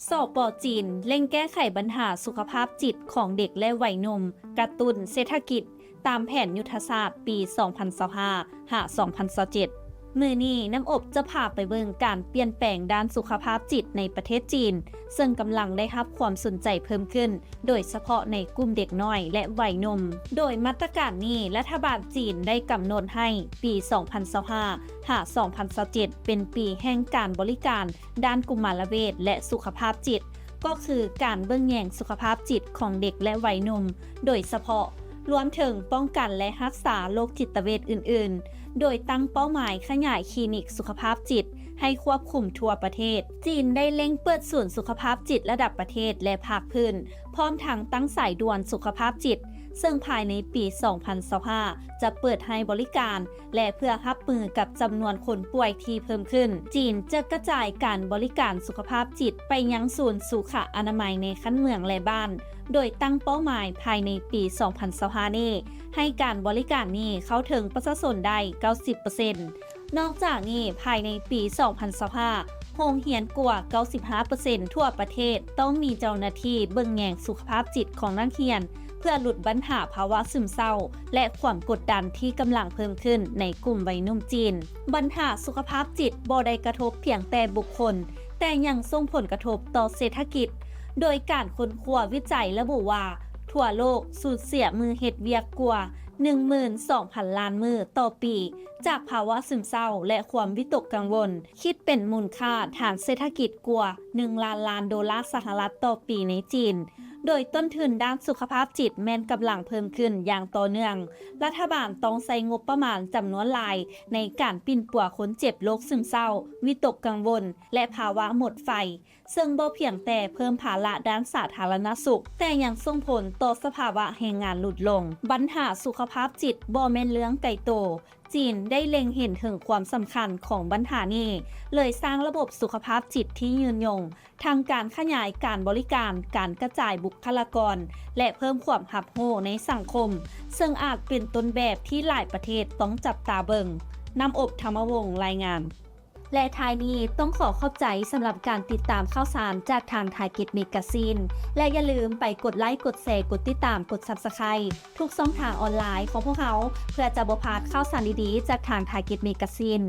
ສປ ຈີນ ເລັ່ງແກ້ໄຂບັນຫາສຸຂະພາບຈິດຂອງເດັກ ແລະ ໄວໜຸ່ມ, ກະຕຸ້ນເສດຖະກິດ ຕາມແຜນຍຸດທະສາດປີສອງພັນຊາວຫ້າ ຫາ ສອງພັນຊາວເຈັດ. ມື້ນີ້ນ້ຳອົບຈະພາໄປເບິ່ງການປ່ຽນແປງດ້ານສຸຂະພາບຈິດໃນປະເທດຈີນ, ເຊິ່ງກຳລັງໄດ້ຮັບຄວາມສົນໃຈເພີ່ມຂຶ້ນ, ໂດຍສະເພາະໃນກຸ່ມເດັກນ້ອຍ ແລະ ໄວໜຸ່ມ. ໂດຍມາດຕະການນີ້ ລັດຖະບານຈີນໄດ້ກຳນົດໃຫ້ປີສອງພັນຊາວຫ້າ ຫາ ສອງພັນຊາວເຈັດ ເປັນປີແຫ່ງການບໍລິການ ດ້ານກຸມາລະເວດ ແລະ ສຸຂະພາບຈິດ, ກໍຄືການເບິ່ງແຍງສຸຂະພາບຈິດຂອງເດັກ ແລະ ໄວໜຸ່ມ ໂດຍສະເພາະ, ລວມເຖິງປ້ອງກັນ ແລະ ຮັກສາໂລກຈິດຕະເວດອື່ນໆ, ໂດຍຕັ້ງເປົ້າໝາຍຂະຫຍາຍຄລີນິກສຸຂະພາບຈິດໃຫ້ຄວບຄຸມທົ່ວປະເທດ. ຈີນໄດ້ເລັ່ງເປີດສູນສຸຂະພາບຈິດລະດັບປະເທດ ແລະ ພາກພື້ນ, ພ້ອມທັງຕັ້ງສາຍດ່ວນສຸຂະພາບຈິດ, ເຊິ່ງພາຍໃນປີສອງພັນຊາວຫ້າ ຈະເປີດໃຫ້ບໍລິການ ແລະ ເພື່ອຮັບມືກັບຈຳນວນຄົນປ່ວຍທີ່ເພີ່ມຂຶ້ນ, ຈີນຈະກະຈາຍການບໍລິການສຸຂະພາບຈິດໄປຍັງສູນສຸຂະອະນາໄມໃນຂັ້ນເມືອງ ແລະ ບ້ານ, ໂດຍຕັ້ງເປົ້າໝາຍພາຍໃນປີສອງພັນຊາວຫ້ານີ້ ໃຫ້ການບໍລິການນີ້ເຂົ້າເຖິງປະຊາຊົນໄດ້ເກົ້າສິບເປີເຊັນ. ນອກຈາກນີ້, ພາຍໃນປີສອງພັນຊາວຫ້າ ໂຮງຮຽນກວ່າເກົ້າສິບຫ້າເປີເຊັນທົ່ວປະເທດຕ້ອງມີເຈົ້າໜ້າທີ່ເບິ່ງແຍງສຸຂະພາບຈິດຂອງນັກຮຽນ ເພື່ອຫຼຸດບັນຫາພາວະຊຶມເສົ້າ ແລະ ຄວາມກົດດັນທີ່ກຳລັງເພີ່ມຂຶ້ນໃນກຸ່ມໄວໜຸ່ມຈີນ. ບັນຫາສຸຂະພາບຈິດບໍ່ໄດ້ກະທົບພຽງແຕ່ບຸກຄົນ, ແຕ່ຍັງສົ່ງຜົນກະທົບຕໍ່ເສດຖະກິດ, ໂດຍການຄົ້ນຄວ້າວິໄຈລະບຸວ່າ ທົ່ວໂລກສູນເສຍມື້ເຮັດວຽກກວ່າໜຶ່ງໝື່ນສອງພັນລ້ານມື້ຕໍ່ປີ ຈາກພາວະຊຶມເສົ້າ ແລະ ຄວາມວິຕົກກັງວົນ, ຄິດເປັນມູນຄ່າທາງເສດຖະກິດກວ່າໜຶ່ງລ້ານລ້ານໂດລາສະຫະລັດຕໍ່ປີໃນຈີນ, ໂດຍຕົ້ນທຶນດ້ານສຸຂະພາບຈິດແມ່ນກຳລັງເພີ່ມຂຶ້ນຢ່າງຕໍ່ເນື່ອງ. ລັດຖະບານຕ້ອງໃຊ້ງົບປະມານຈຳນວນຫຼາຍໃນການປິ່ນປົວຄົນເຈັບໂລກຊຶມເສົ້າ, ວິຕົກກັງວົນ ແລະ ພາວະໝົດໄຟ, ເຊິ່ງບໍ່ພຽງແຕ່ເພີ່ມພາລະດ້ານສາທາລະນະສຸກ, ແຕ່ຍັງສົ່ງຜົນຕໍ່ສະພາວະແຮງງານຫຼຸດລົງ. ບັນຫາສຸຂະພາບຈິດບໍ່ແມ່ນເລື່ອງໄກໂຕ. ຈີນໄດ້ເລັງເຫັນເຖິງຄວາມສຳຄັນຂອງບັນຫານີ້, ເລີຍສ້າງລະບົບສຸຂະພາບຈິດທີ່ຍືນຍົງ, ທັງການຂະຫຍາຍການບໍລິການ, ການກະຈາຍບຸກຄະລາກອນ ແລະ ເພີ່ມຄວາມຮັບຮູ້ໃນສັງຄົມ, ເຊິ່ງອາດເປັນຕົ້ນແບບທີ່ຫຼາຍປະເທດຕ້ອງຈັບຕາເບິ່ງ. ນ້ຳອົບ ທຳມະວົງ ລາຍງານ. ແລະ ທ້າຍນີ້ຕ້ອງຂໍຂອບໃຈສຳລັບການຕິດຕາມຂ່າວສານຈາກທາງ Target Magazine ແລະ ຢ່າລືມໄປກົດໄລ, ກົດແຊ, ກົດຕິດຕາມ, ກົດ Subscribe ທຸກຊ່ອງທາງອອນລາຍຂອງພວກເຮົາ ເພື່ອຈະບໍ່ພາດຂ່າວສານດີໆຈາກທາງ Target Magazine.